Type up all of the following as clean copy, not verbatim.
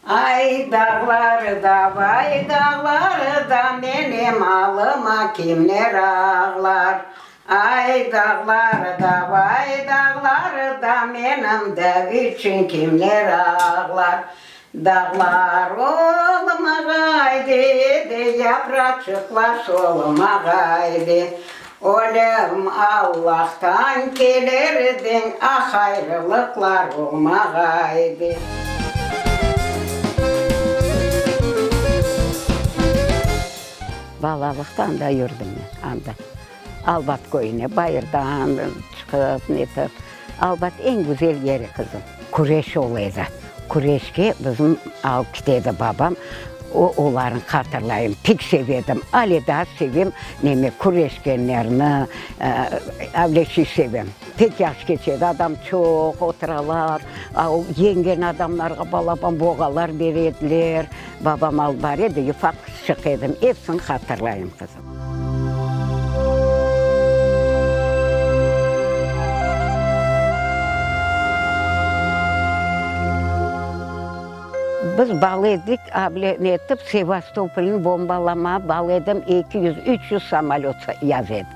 Ay dağlarda, vay dağlarda, menim alıma kimler ağlar? Ay dağlarda, vay dağlarda, menim de içün kimler ağlar? Dağlar olmağaydı, yapraçıqlar solmağaydı, Ölüm Allahtan kelirdi, ah, ayrılıqlar olmağaydı. Balalıqta anda yürdim men, anda. Albat köyüne, bayırdan çıqıp, netip. Albat eñ güzel yeri, qızım. Küreş ola edi. Küreşke bizim alıp kete edi babam. O, olarnı hatırlayım, pek seve edim. Ale daa sevem, neme, küreşkenlerni, öyle şey sevem. Pek yahşı keçe edi, adam çoq, oturalar, yeñgen adamlarğa balaban boğalar bere ediler. Babam alıp bara edi, yufaq qızçıq edim, epsini hatırlayım, qızım. Biz bala edik, able netip, Sevastopolnı bombalama, bala edim, 200, 300 samolöt yaz edi,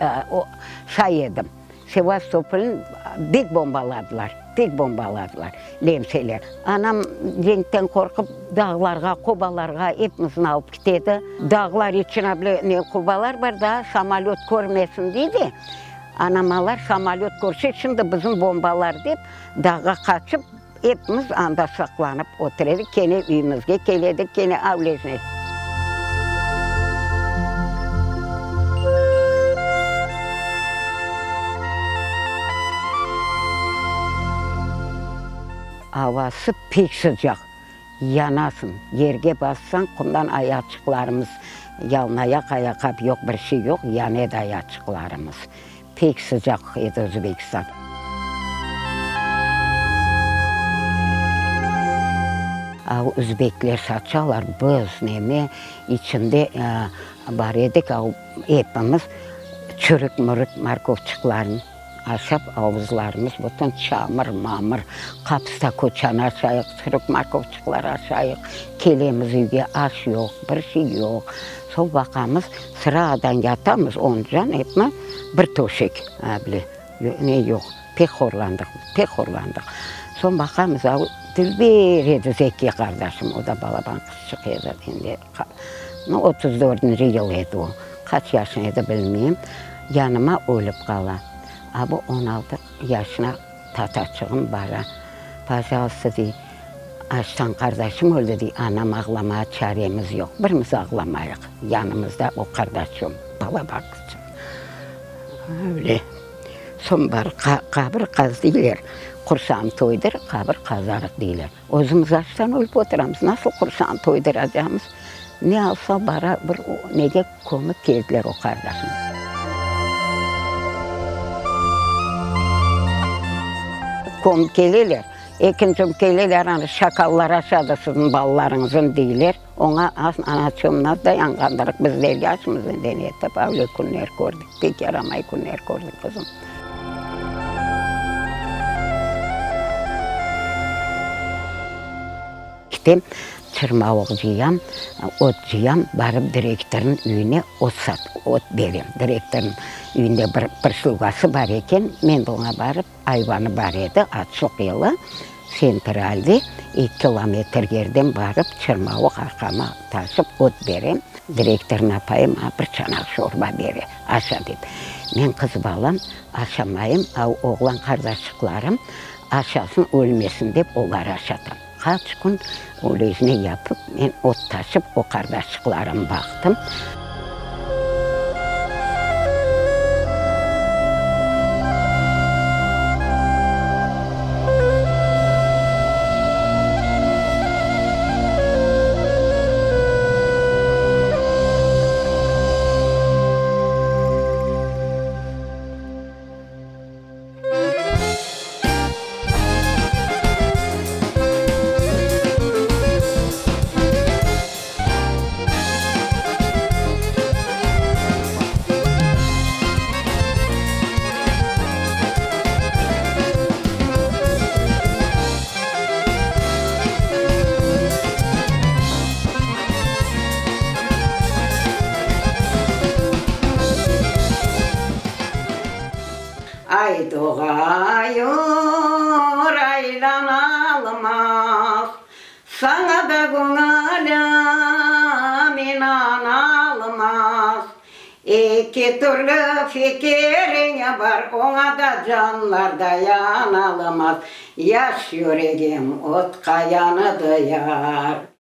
say edim. Sevastopolnı bek bombaladılar, pek bombaladılar lemseler. Anam cenkten qorqıp, dağlarğa, qobalarğa epimizni alıp ketedi. Dağlar içine bile ne qobalar bar da, samolöt körmesin dey de, anamalar samolöt körse, şimdi bizim bombalar dep, dağğa qaçıp, Epimiz anda saqlanıp otura edik, kene üyümizge kele edik, kene avlejne. Avası pek sıcaq, yanasıñ, yerge bassañ, qumdan ayaqçıqlarımız, yalınayaq ayaqqap yoq, bir şey yoq, yana edi ayaqçıqlarımız. Pek sıcaq edi Özbekistan. A özbekler saçalar, biz neme, içinde bar edik, a epimiz çürük-mürük morkovçıqlarnı aşap, avuzlarımız bütün çamır-mamır, qapısta köçan aşayıq, çürük morkovçıqlar aşayıq, kelemiz üyge, aş yoq, bir şey yoq. Soñ baqamız, sıradan yatamız, oncan epmi bir töşek, a bile, ne yoq, pek horlandıq, pek horlandıq. Soñ baqamız, a dülber edi Zeki qardaşım, o da balaban qızçıq edi, endi, nu, 34 dördünci yıl edi o, qaç yaşında edi bilmeyim, yanıma ölip qala. A bu on altı yaşına tataçığım bara, pajalsta, dey, Açtan qardaşım öldi, dey, anam ağlamağa çaremiz yoq, birimiz ağlamayıq, yanımızda o qardaşım, balaban qızçıq. Öyle. Soñ bar, qabir qaz deyler, qursağın toydır, qabir qazarıq deyler. Özümiz açtan ölip oturamız, nasıl qursağın toydıracağımız? Ne alsa bara bir nege kömip keldiler o qardaşımnı. Kömip keleler. Ekinci keleler, ana, şakallar aşadı siziñ balalarıñıznı, deyler. Oña az anaçığımnı dayanğandırıq, bizler yaşımıznı denetip, öyle künler kördik, pek yaramay künler kördik, qızım. Kitem, çırmavuq cıyam, ot cıyam, barıp direktornıñ üyüne ot sat, ot berem. Direktornıñ üyünde bir prislugası bar eken, men de oña barıp, Ayvanı bar edi, açlıq yılı, Sentralde eki kilometr yerden barıp, çırmavuq arqama taşıp ot berem. Direktornıñ apayı maña bir çanaq şorba bere, aşa dep. Men qız balam, aşamayım, a oğlan qardaşçıqlarım aşasın, ölmesin dep olar aşatam. Qaç kün öylesine yapıp, men ot taşıp o qardaşçıqlarım baqtım. Ay doğayur, aylanalmaz, Saña da göñülim inanalmaz. Eki türlü fikiriñ bar, Oña da canlar dayanalmaz. Yaş yüregim otqa yandı yar.